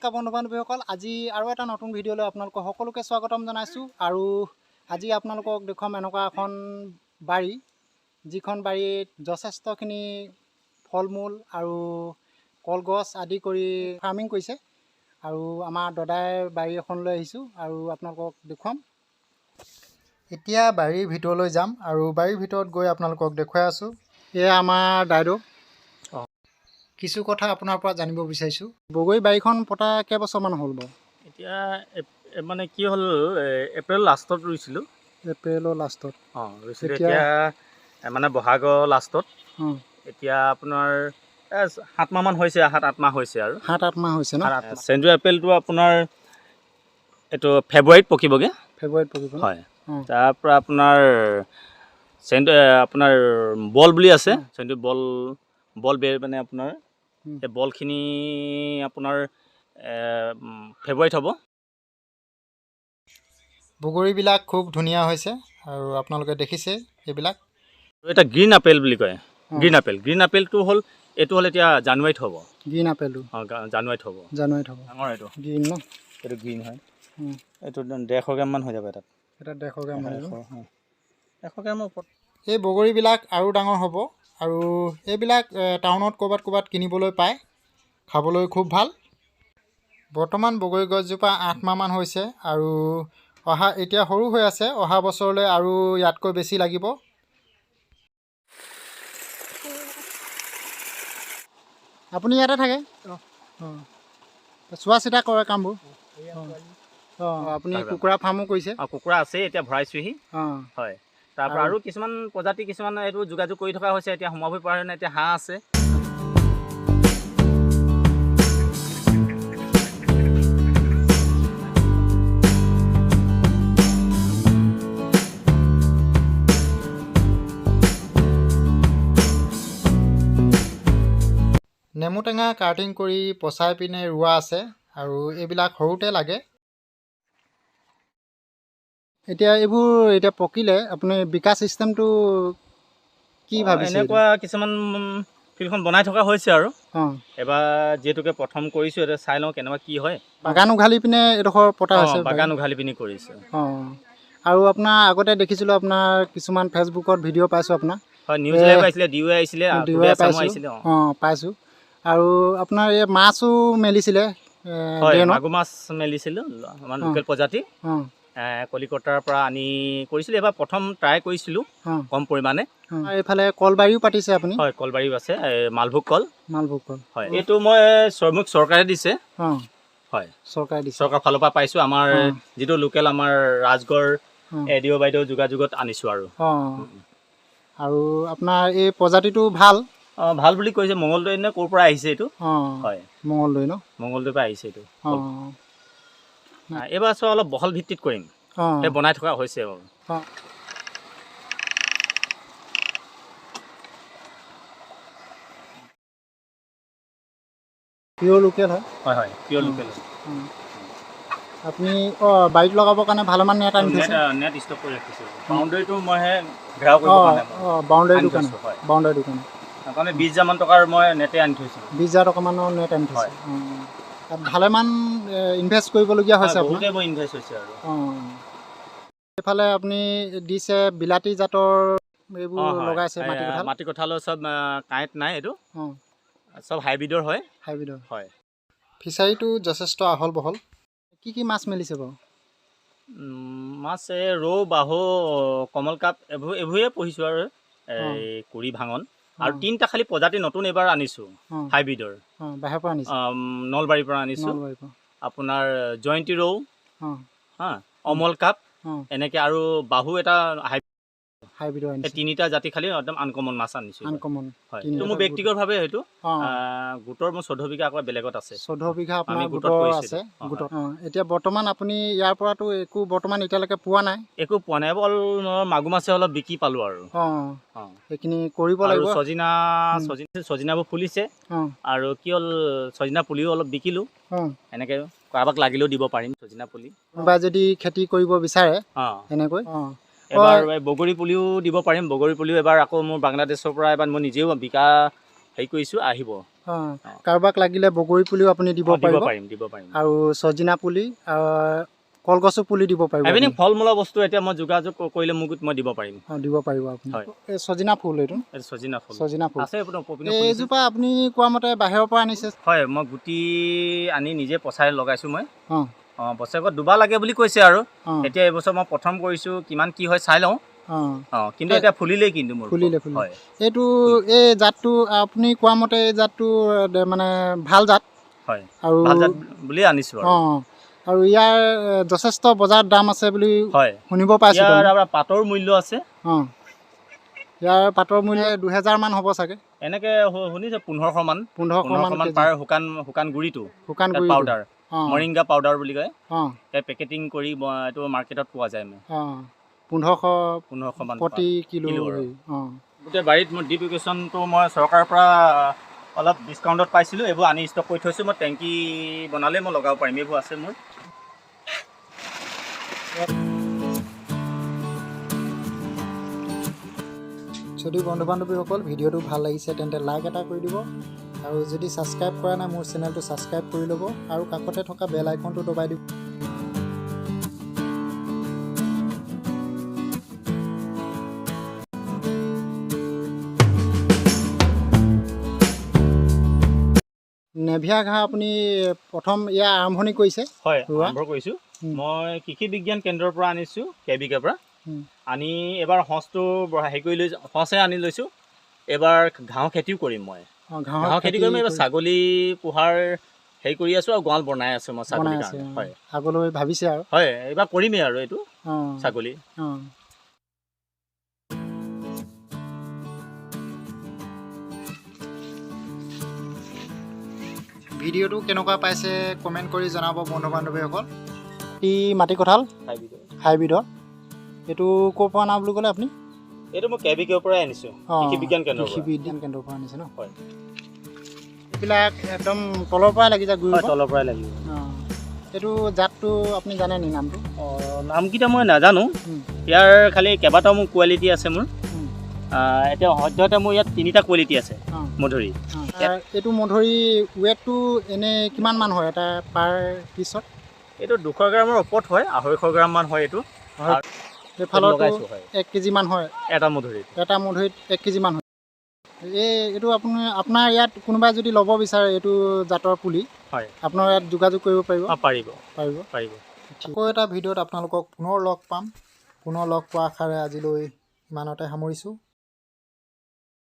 নমস্কাৰ বন্ধু বান্ধৱীসকল, আজি আৰু এটা নতুন ভিডিঅ'লৈ আপোনালোকক সকলোকে স্বাগতম জনাইছোঁ। আৰু আজি আপোনালোকক দেখুৱাম এনেকুৱা এখন বাৰী, যিখন বাৰীত যথেষ্টখিনি ফল মূল আৰু কলগছ আদি কৰি ফাৰ্মিং কৰিছে। আৰু আমাৰ দদাইৰ বাৰী এখন লৈ আহিছোঁ আৰু আপোনালোকক দেখুৱাম। এতিয়া বাৰীৰ ভিতৰলৈ যাম আৰু বাৰীৰ ভিতৰত গৈ আপোনালোকক দেখুৱাই আছোঁ। এয়া আমাৰ দাইদেউ। কিছু কথা আপোনাৰ পৰা জানিব বিচাৰিছোঁ। বগৰী বাৰীখন পতা কেইবছৰমান হ'ল বাৰু? এতিয়া মানে কি হ'ল, এপ্ৰিল লাষ্টত ৰুইছিলোঁ। এপ্ৰিলৰ লাষ্টত? অঁ, ৰুইছিলোঁ। এতিয়া মানে বহাগৰ লাষ্টত। এতিয়া আপোনাৰ 7 মাহমান হৈছে, 7-8 মাহ হৈছে আৰু। 7-8 মাহ হৈছে ন? চেঞ্জু এপেলটো আপোনাৰ এইটো ফেব্ৰুৱাৰীত পকিবগৈ। ফেব্ৰুৱাৰীত পকিব? হয়। তাৰপৰা আপোনাৰ চেঞ্জু আপোনাৰ বল বুলি আছে, চেঞ্জু বল, বল বেৰ মানে আপোনাৰ এই বলখিনি আপোনাৰ ফেব্ৰুৱাৰীত হ'ব। বগৰীবিলাক খুব ধুনীয়া হৈছে আৰু আপোনালোকে দেখিছে এইবিলাক। এটা গ্ৰীণ আপেল বুলি কয়, গ্ৰীণ আপেল। গ্ৰীণ আপেলটো হ'ল এইটো হ'ল এতিয়া জানুৱাৰীত হ'ব। গ্ৰীণ আপেলটো? অঁ, জানুৱাৰীত হ'ব। জানুৱাৰীত হ'ব। ডাঙৰ এইটো। গ্ৰীণ ন? এইটো গ্ৰীণ হয়। এইটো 150 গ্ৰামমান হৈ যাব এটাত। এটা 150 গ্ৰাম হৈ যাব। 150 গ্ৰামৰ ওপৰত। এই বগৰীবিলাক আৰু ডাঙৰ হ'ব আৰু এইবিলাক টাউনত ক'ৰবাত ক'ৰবাত কিনিবলৈ পায়, খাবলৈ খুব ভাল। বৰ্তমান বগৰী গছজোপা 8 মাহমান হৈছে আৰু অহা এতিয়া সৰু হৈ আছে, অহা বছৰলৈ আৰু ইয়াতকৈ বেছি লাগিব। আপুনি ইয়াতে থাকে? অঁ। চোৱা চিতা কৰে কামবোৰ? অঁ। আপুনি কুকুৰা ফাৰ্মো কৰিছে? অঁ, কুকুৰা আছে, এতিয়া ভৰাইছোঁহি। অঁ। হয়। তাৰপৰা আৰু কিছুমান প্ৰজাতি কিছুমান এইটো যোগাযোগ কৰি থকা হৈছে, এতিয়া সোমাব পৰা নাই। এতিয়া হাঁহ আছে। নেমু টেঙা কাটিং কৰি পচাই পিনে ৰোৱা আছে আৰু এইবিলাক সৰুতে লাগে। এতিয়া এইবোৰ এতিয়া পকিলে আপুনি বিকা চিষ্টেমটো কি ভাবিছে? এনেকুৱা কিছুমান ফিল্ডখন বনাই থকা হৈছে আৰু। এবাৰ যিহেতুকে প্ৰথম কৰিছোঁ, এতিয়া চাই লওঁ কেনেকুৱা কি হয়। বাগান উঘালি পিনে এইডোখৰ পতা হৈছে? বাগান উঘালি পিনি কৰিছোঁ। অঁ। আৰু আপোনাৰ আগতে দেখিছিলোঁ আপোনাৰ কিছুমান ফেচবুকত ভিডিঅ' পাইছোঁ আপোনাৰ। হয়, নিউজ লাইভ আহিছিলে, ডি ইউ আহিছিলে, পাইছোঁ। অঁ, পাইছোঁ। আৰু আপোনাৰ এই মাছো মেলিছিলে? হয়, মাগুৰ মাছ মেলিছিলোঁ, আমাৰ লোকেল প্ৰজাতি। কলিকতাৰ পৰা আনি কৰিছিলোঁ, এবাৰ প্ৰথম ট্ৰাই কৰিছিলোঁ কম পৰিমাণে। এইফালে কলবাৰীও পাতিছে আপুনি? হয়, কলবাৰীও আছে, মালভোগ কল। মালভোগ কল। হয়, এইটো মই মোক চৰকাৰে দিছে। হয়, চৰকাৰে দিছে। চৰকাৰৰ ফালৰ পৰা পাইছোঁ। আমাৰ যিটো লোকেল আমাৰ ৰাজগড় এ ডি অ' বাইদেউ যোগাযোগত আনিছোঁ আৰু। অঁ। আৰু আপোনাৰ এই প্ৰজাতিটো ভাল? অঁ, ভাল বুলি কৈছে। মঙলদৈ নে ক'ৰ পৰা আহিছে এইটো? হয়, মঙলদৈ ন? মঙলদৈৰ পৰা আহিছে এইটো। এইবাৰ চোৱা অলপ বহল ভিত্তিত কৰিম, এই বনাই থকা হৈছে বাৰু। পিয়'ৰ লোকেল হয়? হয় হয়, পিয়'ৰ লোকেল। আপুনি অঁ বাৰীত লগাবৰ কাৰণে ভালেমান নেট আনি থৈছে? নেট ষ্টক কৰি ৰাখিছোঁ। বাউণ্ডেৰীটো মইহে ঘেৰাও কৰিবৰ কাৰণে। অঁ, বাউণ্ডেৰীটোৰ কাৰণে। বাউণ্ডেৰীটোৰ কাৰণে। কাৰণে 20 হাজাৰমান টকাৰ মই নেটে আনি থৈছোঁ। 20 হাজাৰ টকামানৰ নেট আনি থৈছে। তাত ভালেমান ইনভেষ্ট কৰিবলগীয়া হৈছে আপোনাৰ? বহুতেই মই ইনভেষ্ট হৈছে আৰু। অঁ। এইফালে আপুনি দিছে বিলাতী জাতৰ এইবোৰ লগাইছে মাটি কঁঠাল? মাটি কঁঠালৰ চব কাঁইট নাই, এইটো চব হাইব্ৰীডৰ হয়। হাইব্ৰীডৰ হয়। ফিচাৰীটো যথেষ্ট আহল বহল। কি কি মাছ মেলিছে বাৰু? মাছ এই ৰৌ, বাহু, কমল কাপ এইবোৰ এইবোৰে পুহিছোঁ আৰু এই কুৰি ভাঙন আৰু 3টা খালি প্ৰজাতি নতুন এইবাৰ আনিছোঁ হাইব্ৰীডৰ। বাহিৰৰ পৰা আনিছোঁ? নলবাৰীৰ পৰা আনিছোঁ। আপোনাৰ জয়ন্তী ৰৌ, হা, অমল কাপ এনেকৈ আৰু বাহু এটা হাইব্ৰীডৰ আনিছোঁ। 3টা জাতি খালি একদম আনকমন মাছ আনিছোঁ। আনকমন। হয়, এইটো মোৰ ব্যক্তিগতভাৱে সেইটো গোটৰ মোৰ 14 বিঘা আকৌ বেলেগত আছে। 14 বিঘা আপোনাৰ গোটৰ আছে? গোটত। এতিয়া বৰ্তমান আপুনি ইয়াৰ পৰাতো একো বৰ্তমান এতিয়ালৈকে পোৱা নাই? একো পোৱা নাই, অকল মাগুৰ মাছে অলপ বিকি পালোঁ আৰু। অঁ, সেইখিনি কৰিব লাগিব। ছজিনা ছজিনাবোৰ ফুলিছে আৰু কি হ'ল, ছজিনা পুলিও অলপ বিকিলোঁ। এনেকৈ কাৰোবাক লাগিলেও দিব পাৰিম ছজিনা পুলি। কোনোবাই যদি খেতি কৰিব বিচাৰে এনেকৈ? এবাৰ বগৰী পুলিও দিব পাৰিম। বগৰী পুলিও এবাৰ আকৌ মোৰ বাংলাদেশৰ পৰা এবাৰ মই নিজেও বিকা হেৰি কৰিছোঁ, আহিব। কাৰোবাক লাগিলে বগৰী পুলিও আপুনি দিব অ, দিব পাৰিব। পাৰিম, দিব পাৰিম। আৰু ছজিনা পুলি, কলগছো পুলি দিব পাৰিব এভিনিং আপুনি। ফল মূলৰ বস্তু এতিয়া মই যোগাযোগ কৰিলে মোক মই দিব পাৰিম। দিব পাৰিব আপুনি। হয়। এই ছজিনা ফুল, এইটো এইটো ছজিনা ফুল। ছজিনা ফুল আছে আপোনাৰ পপিনা ফুল। এইজোপা আপুনি কোৱা মতে বাহিৰৰ পৰা আনিছে? হয়, মই গুটি আনি নিজে পচাই লগাইছোঁ মই। অঁ, বছৰেকত দুবাৰ লাগে বুলি কৈছে আৰু। এতিয়া এইবছৰ মই প্ৰথম কৰিছোঁ, কিমান কি হয় চাই লওঁ। অঁ, কিন্তু এতিয়া ফুলিলেই কিন্তু মোৰ। ফুলিলে, ফুলিলে। হয়। এইটো এই জাতটো আপুনি কোৱা মতে এই জাতটো মানে ভাল জাত। হয়। আৰু ভাল জাত বুলিয়ে আনিছোঁ আৰু। আৰু ইয়াৰ যথেষ্ট বজাৰত দাম আছে বুলি হয়, শুনিব পাইছোঁ। ইয়াৰ তাৰমানে। আপোনাৰ পাতৰ মূল্য আছে। ইয়াৰ পাতৰ মূল্য 2000 মান হ'ব চাগে। এনেকে শুনিছে 1500 মান। 1500 মান 1500 মান কেজি। পাৰ শুকান শুকান গুড়িটো। শুকান গুড়ি। পাউডাৰ, মৰিংগা পাউডাৰ বুলি কয়। এই পেকেটিং কৰি এইটো মাৰ্কেটত পোৱা যায় মানে। 1500। 1500 মান প্ৰতি কিলো। কিলো আৰু। গোটেই বাৰীত মোৰ ডিপ ইৰিগেশ্যনটো মই চৰকাৰৰ পৰা অলপ ডিছকাউণ্টত পাইছিলোঁ, এইবোৰ আনি ষ্টক কৰি থৈছোঁ। মই টেংকি বনালেই মই লগাব পাৰিম, এইবোৰ আছে মোৰ। যদি বন্ধু বান্ধৱীসকল ভিডিঅ'টো ভাল লাগিছে তেন্তে লাইক এটা কৰি দিব, আৰু যদি ছাবস্ক্ৰাইব কৰা নাই মোৰ চেনেলটো ছাবস্ক্ৰাইব কৰি ল'ব, আৰু কাষতে থকা বেল আইকনটো দবাই দিব। নেভিয়া ঘাঁহ আপুনি প্ৰথম ইয়াৰ আৰম্ভণি কৰিছে? হয়, ৰোৱা? আৰম্ভ কৰিছোঁ। মই কৃষি বিজ্ঞান কেন্দ্ৰৰ পৰা আনিছোঁ, কে বি কেৰ পৰা আনি এইবাৰ সঁচটো বঢ়াই হেৰি কৰি লৈছোঁ, সঁচে আনি লৈছোঁ। এইবাৰ ঘাঁহ খেতিও কৰিম মই। ঘাঁহৰ ঘাঁহ খেতি কৰিম এইবাৰ। কৰি- ছাগলী পোহাৰ হেৰি কৰি আছোঁ আৰু গঁৰাল বনাই আছোঁ মই বনাই ছাগলীৰ আছে। কাৰণে। হয়। আগলৈ ভাবিছে আৰু? হয়, এইবাৰ কৰিমেই আৰু এইটো ছাগলী। ভিডিঅ'টো কেনেকুৱা পাইছে কমেণ্ট কৰি জনাব বন্ধু বান্ধৱীসকল। ই মাটি কঁঠাল হাইব্ৰীডৰ, এইটো ক'ৰ পৰা অনা বুলি ক'লে আপুনি? এইটো মই কে বি কেৰ পৰাই আনিছোঁ, কৃষি বিজ্ঞান কেন্দ্ৰৰ কৃষি পৰা। বিজ্ঞান কেন্দ্ৰৰ পৰা আনিছে ন? হয়। এইবিলাক একদম তলৰ পৰাই লাগি যায় গুৰিৰ হয়, পৰা? তলৰ পৰাই লাগিব। এইটো জাতটো আপুনি জানে নি নামটো? অঁ, নামকেইটা মই নাজানো। ইয়াৰ খালি কেইবাটাও মোৰ কোৱালিটি আছে মোৰ। এতিয়া সদ্যহতে মোৰ ইয়াত 3টা কোৱালিটি আছে মধুৰি। এইটো মধুৰি ৱেটটো এনেই কিমান মান হয় এটা পাৰ পিছত? এইটো 200 গ্ৰামৰ ওপৰত হয়, 250 গ্ৰাম মান হয় এইটো। এইফালতো লগাইছোঁ, হয়। 1 কেজি মান হয়? এটা মধুৰিত। এটা মধুৰিত 1 কেজি মান হয়। এইটো আপোনাৰ ইয়াত কোনোবাই যদি ল'ব বিচাৰে এইটো জাতৰ পুলি, হয়, আপোনাৰ ইয়াত যোগাযোগ কৰিব পাৰিব? অঁ, পাৰিব। পাৰিব। পাৰিব। আকৌ এটা ভিডিঅ'ত আপোনালোকক পুনৰ লগ পাম। পুনৰ লগ পোৱাৰ আশাৰে আজিলৈ ইমানতে সামৰিছোঁ।